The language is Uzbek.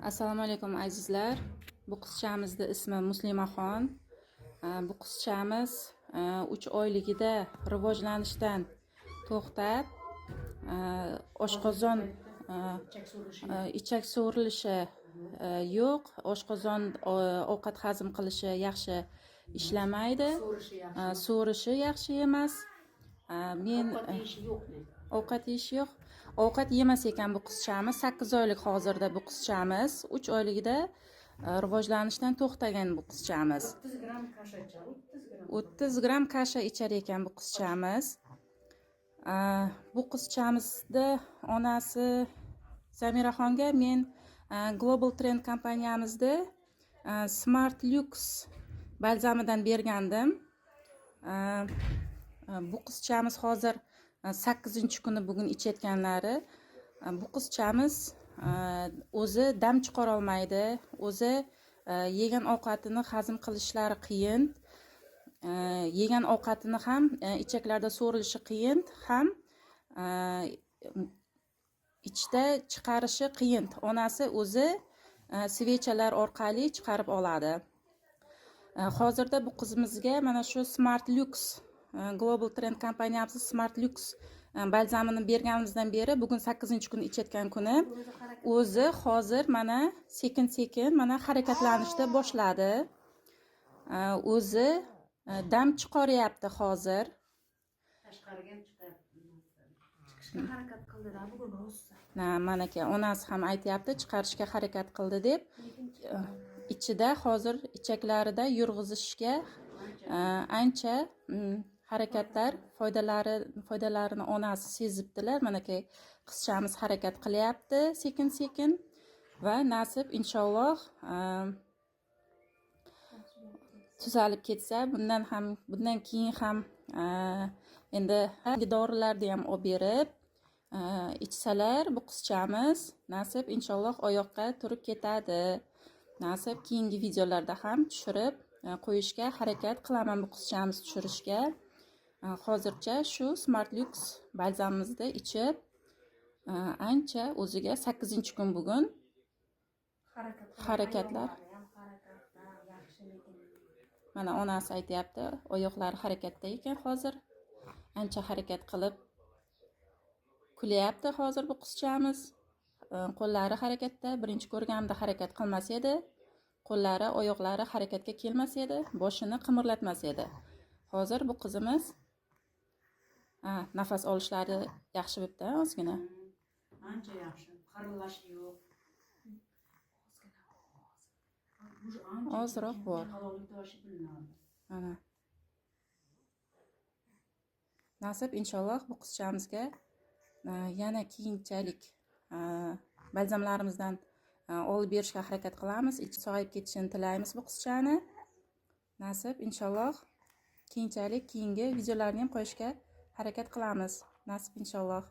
Assalomu alaykum, azizlar. Bu qizchamizni ismi Muslimaxon. Bu qizchamiz 3 oyligida rivojlanishdan to'xtab, oshqozon ichak so'rilishi yo'q, oshqozon ovqat hazm qilishi yaxshi ishlamaydi. So'rishi yaxshi. So'rishi yaxshi emas. Men Ovqat yeyishi yo'q. Ovqat yeyishi yo'q. Ovqat yemas ekan bu qizchamiz. 8 oylik hozirda bu qizchamiz. 3 oyligida rivojlanishdan to'xtagan bu qizchamiz. 30 gramm kasha ichar, 30 gramm. 30 gramm kasha ichar ekan bu qizchamiz. Bu qizchamizni onasi Zamiraxonga men Global Trend kompaniyamizda Smart Lux balzamidan bergandim. Bu qizchamiz hozir 8-kuni bugun ichayotganlari. Bu qizchamiz o'zi dam chiqarolmaydi, o'zi yegan ovqatini hazm qilishlari qiyin. Yegan ovqatini ham ichaklarda so'rilishi qiyin, ham ichda chiqarishi qiyin. Onasi o'zi свеча lar orqali chiqarib oladi. Hozirda bu qizimizga mana shu Smart Lux, Global Trend kompaniyamiz Smart Lux balzamini berganimizdan beri bugun 8-kun ichayotgan kuni. O'zi hozir mana sekin sekin mana harakatlanishni boshladi. O'zi dam chiqaryapti hozir. Tashqariga ham chiqyapti. Chiqishga harakat qildi-da bugun rosa. Na, manaka onasi ham aytyapti, chiqarishga harakat qildi deb. Ichida hozir ichaklarida yurg'izishga ancha harakatlar foydalarini onasi sezibdilar. Manakay qizchamiz harakat qilyapti sekin sekin va nasib inshaalloh tuzalib ketsa, bundan keyin ham endi dorilarni ham olib berib ichsalar, bu qizchamiz nasib inshaalloh oyoqqa turib ketadi. Nasib keyingi videolarda ham tushirib qo'yishga harakat qilaman bu qizchamiz tushirishga. Hozircha shu Smart Lux balzamimizni ichib, ancha o'ziga 8-kun bugun. Harakat. Harakatlar. Oyoqlari ham harakatda, yaxshi lekin. Mana onasi aytyapti, oyoqlari harakatda ekan hozir. Ancha harakat qilib kulyapti hozir bu qizchamiz. Qo'llari harakatda. Birinchi ko'rganimda harakat qilmas edi. Qo'llari, oyoqlari harakatga kelmas edi, boshini qimirlatmas edi. Hozir bu qizimiz nafas olishlari yaxshi bo'pti ozgina. Ancha yaxshi. Xirillashi yo'q. Ozgina. Уже ancha Ozroq bor. Chaqaloqlik toshi bilinadi. Mana. Nasib inshaalloh bu qizchamizga yana keyinchalik balzamlarimizdan olib berishga harakat qilamiz. Ichi sog'ayib ketishini tilaymiz bu qizchani. Nasib inshaalloh keyinchalik keyingi videolarni ham qo'yishga harakat qilamiz. Nasib inshaalloh.